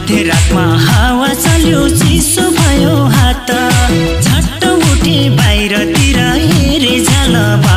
मध्यरातमा हावा चल्यो चिसो भयो हात झट्ट उठे बाहिरतिर हेरे झलबा